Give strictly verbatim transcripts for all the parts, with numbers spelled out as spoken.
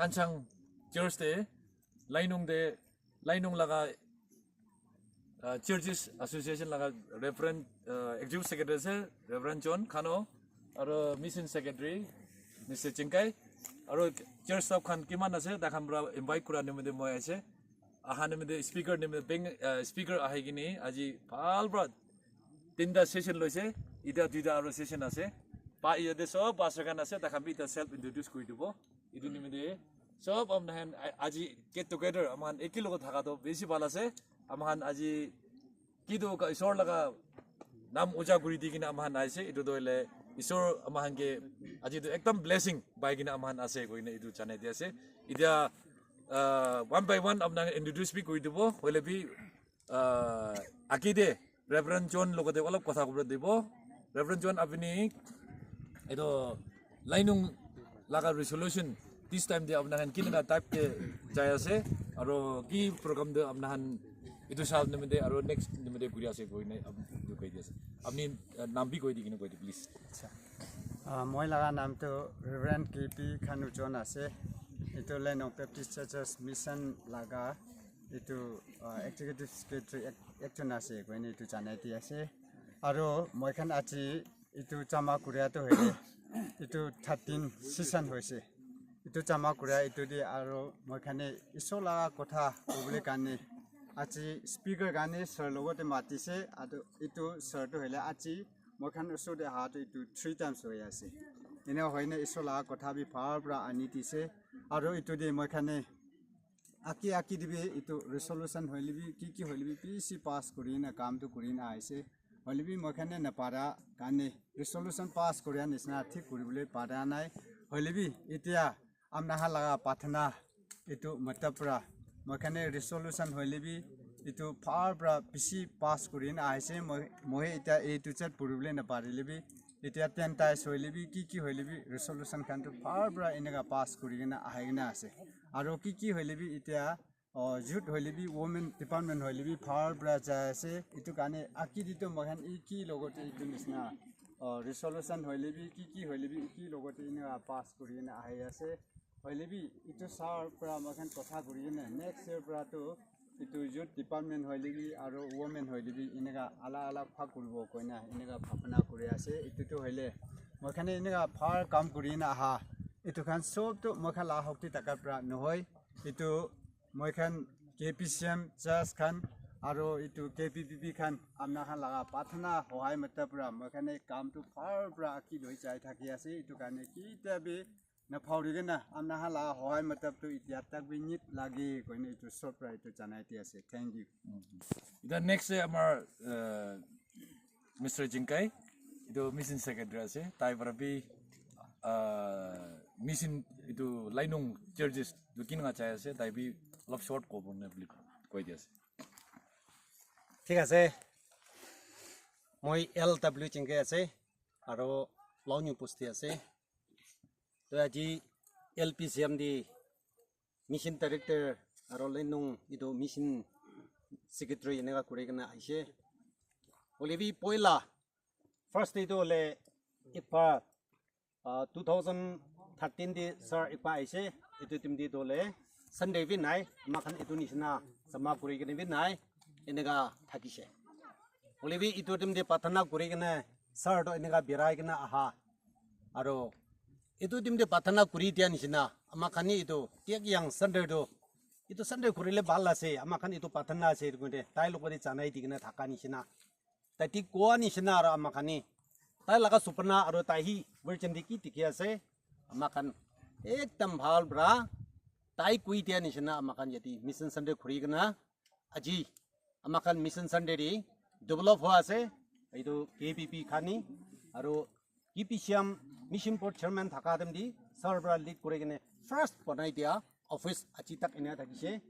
Hanchang Church te, Lainung te, Lainung laga uh, Churches Association laga Reverend uh, Executive Secretary ase, Reverend John Khano, aro Mission Secretary Mister Chingkai, aro church staff khan kiman ase, takhan pra invite kura nimite moi ase. Aha nimite speaker nimite beng uh, speaker ahi kini aji bhal pra tinta session loise, ita duita aro session ase. Pa iyate sob pastor khan ase, takhan bi ita self introduce kuri dibo. Itu nimite sob amnahan aji get together amhan eki logot thaka to besi bhal ase. Amhan aji kitu ka isor laga nam uja kuri di kina amhan aise. Itu to hoile isor amhan ke aji to ekdam blessing pai kina amhan ase koina itu janai di ase. Itya uh, one by one amnahan introduce bi kuri dibo. Hoile bi uh, aki de Reverend John logote olop kotha kobole dibo. Reverend John, apuni etu Lainung laga resolution this time te apna khan kinaka type te jai ase, aro ki program te apna khan etu sal nimite aro next nimite guri ase koina apni etu koi di ase. Apni uh, nam bi koi di kina koi di, please. Uh, moi laga nam tu Reverend K P Khanujon ase. Itu Lainung Baptist Churches Mission laga itu uh, executive secretary ek- ekjon ase koine itu janai di ase. Aro moi khan aji itu jama kuria tu hoile itu thirteen session hoise. Itu jama kuria itu di aro moi khan isor laga kotha kobole karne aji speaker karne sir logote matise. Aro itu sir tu hoile aji moi khan usor te aha tu itu three times hoi ase. Ene hoine isor laga kotha bi bhal pra ani dise. Aro itu de moi khan aki aki de bi itu resolution hoile bi ki ki hoile bi bisi pass kuri na kam tu kuri na aise. Hoile bi moi khan na para karne resolution pass kuri nisna thik kuri bole para nai. Hoile bi itya amna laga pathana itu matlab pra moi khan resolution hoile bi itu bhal pra bisi pass kuri na aise. Moi moi itya A to Z puri bole na parile bi itya ten tais hoile bi ki ki hoile bi resolution khan tu bhal pra eneka pass kuri kena ahi kena ase. Aro ki ki hoile bi itya uh, youth hoile bi women department hoile bi bhal pra jai ase. Itu karne aki di to moi khan iki logote itu nisna uh, resolution hoile bi ki ki hoile bi iki logote eneka pass kuri kena ahi ase. Hoile bi itu sir pra moi khan kotha kuri kena next year pra tu itu youth department hoile bi aro women hoile bi eneka alak alak bhag kuribo koina eneka bhabna kuri ase. Itu tu hoile moi khan eneka bhal kam kuri na aha. Itu khan sob tu moi khan la hokti takat pra nohoi. Itu moi khan K P C M church khan aro itu K P P P khan amna khan laga pathana hohai mata pra moi khan e kam tu bhal pra aki loi jai thaki ase. Itu karne kita bi na phauri kena amna khan laga hohai mata tu itya tak bi nit lagi koine itu short pra itu janai di ase. Thank you. Ita next te amar uh, Mister Jingkai, itu mission secretary ase, tai para bi uh, mission itu Lainung churches tu kinaka jai ase, tai bi olop short kobo na buli koi di ase. Thik ase, moi L W Jingkai ase, aro Lainung post te ase. To aji L P C M di mission director aro Lainung itu mission secretary eneka kuri kena aise. Hoile bi poila first day tu hoile ekbar uh, two thousand thirteen di sir ekbar aise. Itu time di tu hoile Sunday bi nai, ama khan itu nisina jama kuri kena bi nai, eneka thakise. Hoile bi itu time di pathana kuri kena sir to eneka birai kena aha. Aro itu time di pathana kuri dia nisina ama khan ni itu tiak yang Sunday tu itu Sunday kurile bhal ase, ama khan itu pathana ase itu koine tai logote janai di kena thaka nisina. Tai thik koa nisina aro ama khan ni tai laga supna aro tai hi version di ki dikhi ase ama khan ekdam bhal pra tai koi dia nisina ama khan yate mission Sunday kuri kena aji ama khan mission Sunday di develop hua ase. Itu K P P khan ni aro K P C M mission board chairman thaka time di sir pra lead kuri kena first banai dia office aji tak ena thakise.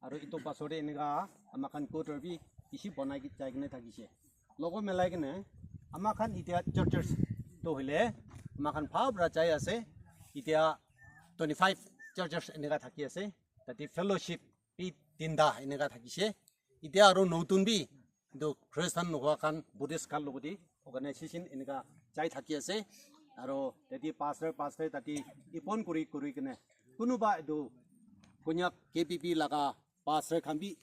Aro itu pasor te eneka ama khan quarter bi bishi banai ki jai kena thakise. Logo milai kena ama khan itya churches to hoile ama khan bhal pra jai ase. Itya twenty five churches eneka thaki ase. Tate fellowship bi tinta eneka thakise. Itya aro notun bi etu Christian nohwa khan Buddhist khan logote organization eneka jai thaki ase. Aro tate pastor pastor tate ipon kuri kuri kena kunuba etu Konyak K B B laga pastor khan bi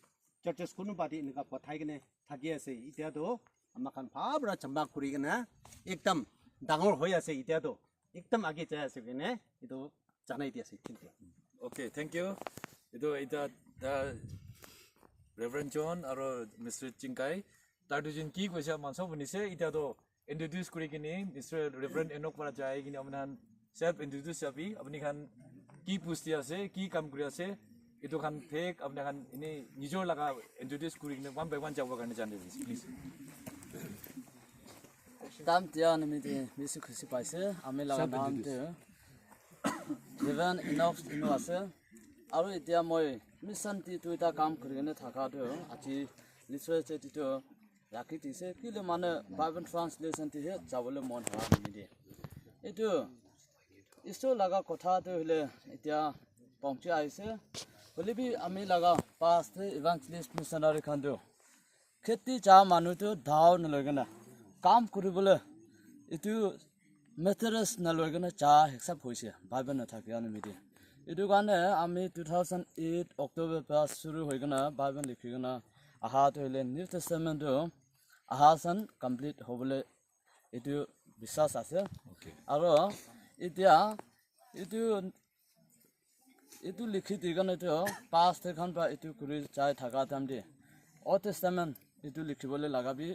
churches kunuba te enika pathai kene thaki ase. Itya toh ama khan bhal para jama kuri kena ekdam dangor hoi ase. Itya toh ekdam age jai ase kene etu janai di ase. Thank you. Okay, thank you. Itu ita uh, Reverend John aro Mister Chingkai. Tar dujon ki koise man sob hunise. Ita to introduce kuri kini Mister Reverend Enoch para jai kini apni khan self introduce jabi. Apni khan ki pusti ase, ki kam kuri ase. Itu khan thek apni khan ini nijor laga introduce kuri kini one by one jabo karne jane dise, please. Tam tia nimite bisi khushi paise. Ami laga naam te Reverend Enoch Inu ase. Aru etia moi mission ti duita kam kuri kene thaka tu aji literature ti tu rakhi dise. Kile mane Bible translation ti he jabole mon hwa nimite. Etu Isor laga kotha tu hile etia pongchi aise. Hoile bi ami laga past te evangelist missionary khan tu kheti cha manu tu dao naloi kena kam kuribole itu materials naloi kena cha hisab hoise Bible nathake ani mite. Itu karne ami two thousand eight October para shuru hoi kena Bible likhi kena aha tu hoile New Testament tu aha san complete hobole itu biswas ase. Okay. Aro etia itu itu likhi di kena itu past khan para itu kuri jai thaka time te Old Testament itu likhibole laga bi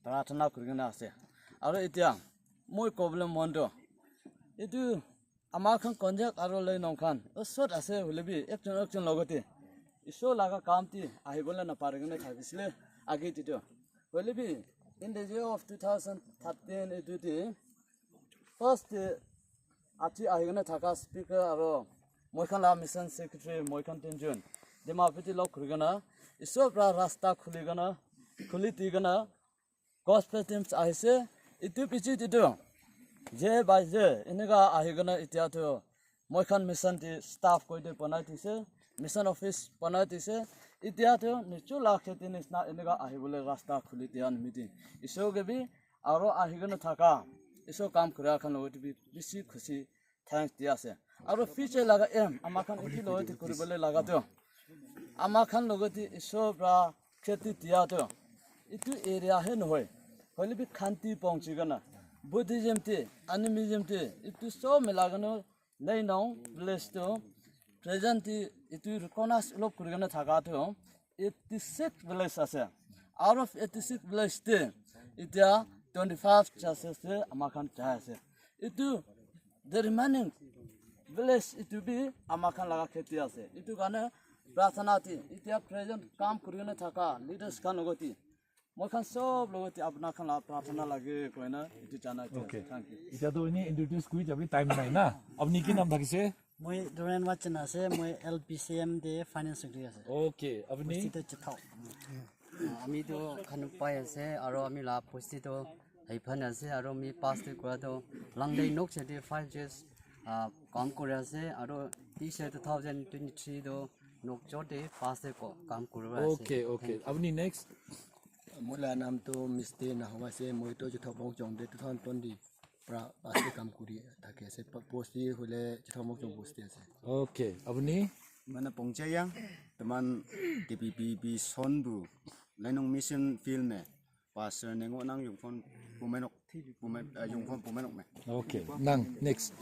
prarthana kuri kena ase. Aro etia moi kobole mon to itu ama khan Konyak aro Leinong khan osot ase hoile bi ekjon ekjon logote Isor laga kam ti ahibole na pare kena thakisile age ti to. Hoile bi in the year of two thousand thirteen itu te first te aji ahi kena thaka speaker aro moi khan la mission secretary moi khan tinjon Dimapur te log kuri kena Isor pra rasta khuli kena khuli di kena gospel teams ahise. Itu piche te tu je by je eneka ahi kena etia tu moi khan mission te staff koi te banai dise, mission office banai dise. Etia tu nichu la kheti nisna eneka ahibole rasta khuli dia nimite Isor ke bi aro ahi kena thaka Isor kam kura khan logot bi bishi khushi thanks di ase. Aro future laga aim ama khan etu logot kuribole laga tu ama khan logot Isor pra kheti dia tu itu area he nohoi. Hoile bi khanti pongchi kena Buddhism te animism te itu sob mila kena Leinong village tu present te itu recognize log kuri kena thaka tu eighty six village ase. Out of eighty six village te etia twenty five churches te ama khan jai ase. Itu the remaining village itu bi ama khan laga kheti ase. Itu karne prarthana ti etia present kam kuri kena thaka leaders khan logot ti moi khan sob logot ti apna khan la prarthana lage koina itu janai di ase. Okay. Thank you. Ita to ini introduce kuri jabi time nai na. Apni ki naam thakise? Moi Doran Wachan ase, moi L P C M te finance secretary ase. Okay, apni Sita Chithok. Ami to Khanupai ase, aro ami la pusti to Haiphan ase, aro mi past te kura to Langdei Nok Chete five years ah, kam kuri ase, aro this year two thousand twenty-three to Nok Chote past te ko kam kuri ase. Okay, okay. Apni next. Moi la naam to Mister Nahwa ase, moi to Chithok Mokchong te two thousand twenty pra pastor kam kuri thaki ase. Pa- Post hi hoile Chithok Mokchong post te ase. Okay, apni. Mana pongchayang teman T P P B Sonbu Leinong Mission Field me pastor nengo nang yungphon pumenok pumen ah, yungphon pumenok me. Okay, nang next.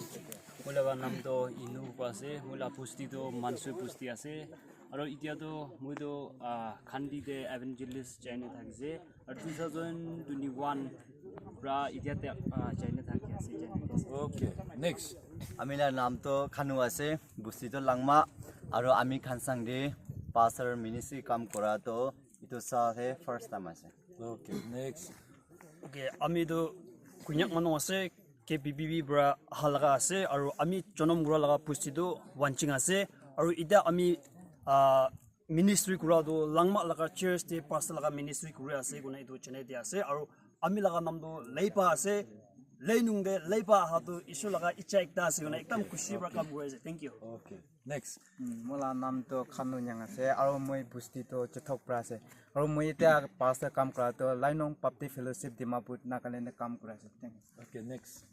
Moi laga naam to Inu Ukwa ase, moi la pusti to Mansui pusti ase. Aro etia to moi to ah, Khandi te evangelist jaine thakise. Aro two thousand twenty-one pra etia te ah, jaine thaki ase, jaine thaki ase. Okay, next. Ami la naam to Khanu ase, busti to Langma, aro ami Khansang de pastor ministry kam kura to itu sa he first time ase. Okay, next. Okay, ami tu Konyak manu ase, K P P B pra aha laga ase, aru ami jonom kura laga pusti tu Wanching ase, aru ita ami ah, ministry kura tu Langma laga church te pastor laga ministry kuri ase koina etu janai dia ase, aru ami laga naam tu Leipa ase, Leinung te Leipa aha tu Isor laga icha ekta ase koina ekdam khushi pra kam kuri ase. Thank you. Okay, next. Moi la naam to Khanu Nyang ase, aru moi busti to Chithok pra ase. Aru moi etiya pastor kam kura to Lainong Baptist Fellowship Dimapur, Nagaland te kam kuri ase. Thank you. Okay, next.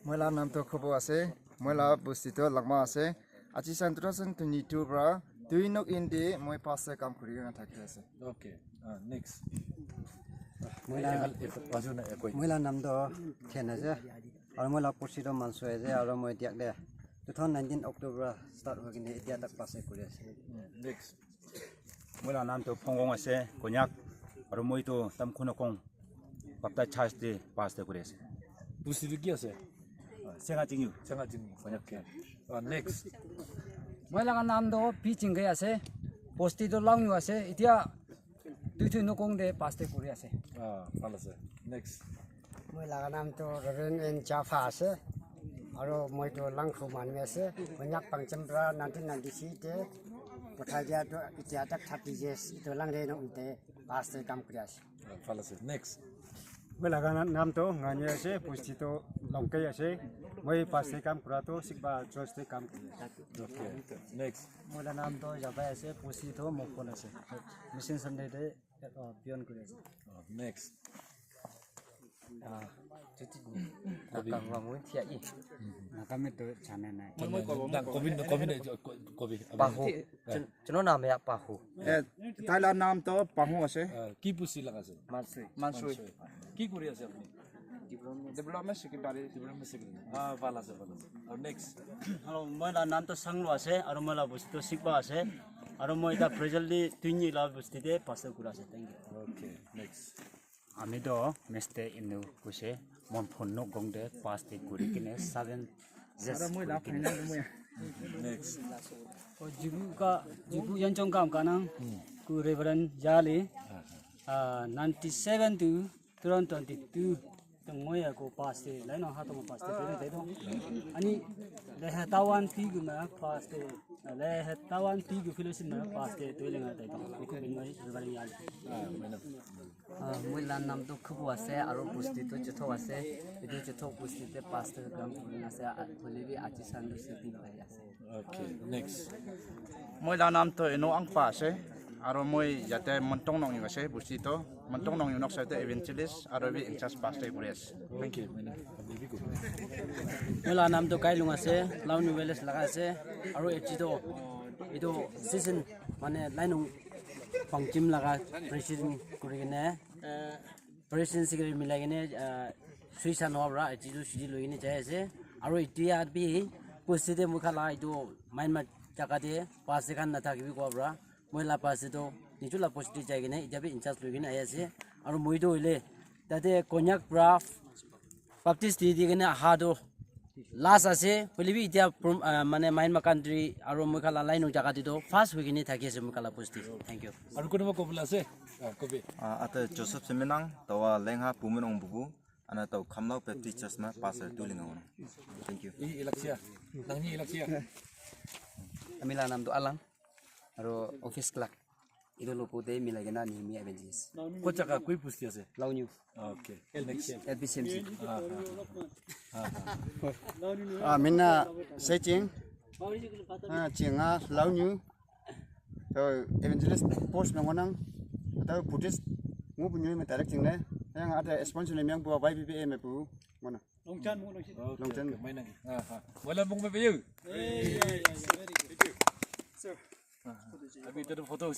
Moi la naam to Khobo ase. Moi la busti to Langma ase. Aji san two thousand twenty-two pra tui nok in de moi pastor kam kuri kena thaki ase. Okay. Uh, next. Moi la, Ekal- ekal- ajo na, ekoi. Moi la nam toh Then ase. Aru moi la pusi toh Mansu ase. Aru moi etiak de two thousand nineteen October start hoi kene etia tak pastor kuri ase. Next. Moi la nam toh Phongong ase, Konyak. Aru moi toh Tamkhunokong Baptist Church de pastor kuri ase. Pusi tu ki ase? Senga Chingyu. Senga Chingyu. Konyak. Okay. Uh, next. Moi laga nam toh Pi Chingkai ase. Bosti toh Launyu ase. Etia Tuithuinokong de pastor kuri ase. Ah, bhal ase. Next. Moi laga nam toh Reverend N Jaffa ase. Aru moi toh Langkhu manu ase. Konyak Pangcham pra nineteen ninety-three te. Kotha dia toh etia tak thirty years. Itu Langre no ute pastor kam kuri ase. Ah, bhal ase. Next. Moi laga na- nam toh Ngani ase, pusti toh Longkai ase. Moi pastor kam kura toh Sikba Church te kam kuri ase. Okay. Next. Moi la nam toh Jabai ase, pusti toh Mokon ase. Mission Sunday te uh, pion kuri ase. Oh, next. Ah, chuti. Nakang wa mui thia i. Nakame to chane nai. Dang, kobi, kobi, kobi. Pahu. Chun- Chuno nam ya Pahu. Eh, tai la nam toh Pahu ase. Ah, ki pusi laga ase? Mansui. Mansui. Ki kuri ase apni? Development secretary. Development secretary. Ah, bhal ase, bhal ase. Aru next. Hello, moi la nam toh Sanglo ase, aru moi la bosti toh Sikba ase, aru moi ta presently Tuini la bosti te pastor kura ase. Thank you. Okay, next. Ami toh Mister Inu kuse, Mon Phonno gong de pastor kuri kene seven years kuri kene. Next. Ko jibu ka, jibu yanchong kam kanang, ku Reverend Jali, ah, ninety-seven to two thousand twenty-two, to ngoi ako pastor, lai no hato mo pastor, tere te to. Ani, le ha tawan pi gu ma pastor, le ha tawan pi gu fellowship ma pastor, to le ngai te to. Ko bin ngoi Reverend Jali. Ah, moi la nam toh Khubu ase, aru bosti toh Chutho ase. Etu Chutho bosti te pastor kam kuri na ase, a- hoile bi aji Sunday chuti loi ase. Okay, next. Moi la nam toh Eno Angpa ase, aru moi yate Montong Nongying ase, bosti toh Montong Nongying nok side te evangelist, aru bi in charge pastor kuri ase. Thank you. Moi la nam toh Kailung ase, Launi Village laga ase, aru etu toh, etu season mane lainung Pangchim laga president kuri kene, president secretary milai kene, ah, sui san hoa pra, etu tu chuti loi kene jai ase. Aru etia bi, bosti te moi khan la etu Myanmar jaga te, pastor khan nathaki bi koa pra, moi la pastor toh, niju la bosti te jai kene, etia bi in charge loi kene ahi ase. Aru moi toh hoile, tate Konyak pra, Baptist di di kene aha tu last ase, hoile bi etia prom- ah, mane Myanmar country aru moi khan la line jaga te tu first hoi kene thaki ase moi khan la bosti. Thank you. Aru kunuba kobole ase? Ah, kobi. Ah, ate Joseph Semenang, tawa Lengha Pumenong Bubu, ana tau Khamlao Baptist Church ma pastor tu linga wono. Thank you. I ilaksia. Nangni ilaksia. Ami la nam tu Alang. Aru office clerk. Itu logo te milai kena Nehemiah Evangelist. Ko jaga kui bosti ase? Launyu. Okay. Next. L P C M C. Ah, ah, ah. Ah, minna Seching. Ah, Chinga Launyu. To Evangelist post me ngonang. To Buddhist ngu punyu me direct chingne. Yang ada sponsor ne yang buat Y B B A me pu. Ngona. Longchan mo nang. Okay, Longchan. Okay, mai nang. Ah, ah. Wala mong me bayu. Hey, yeah, yeah, yeah, very good. Thank you. Sir. Abi itu photo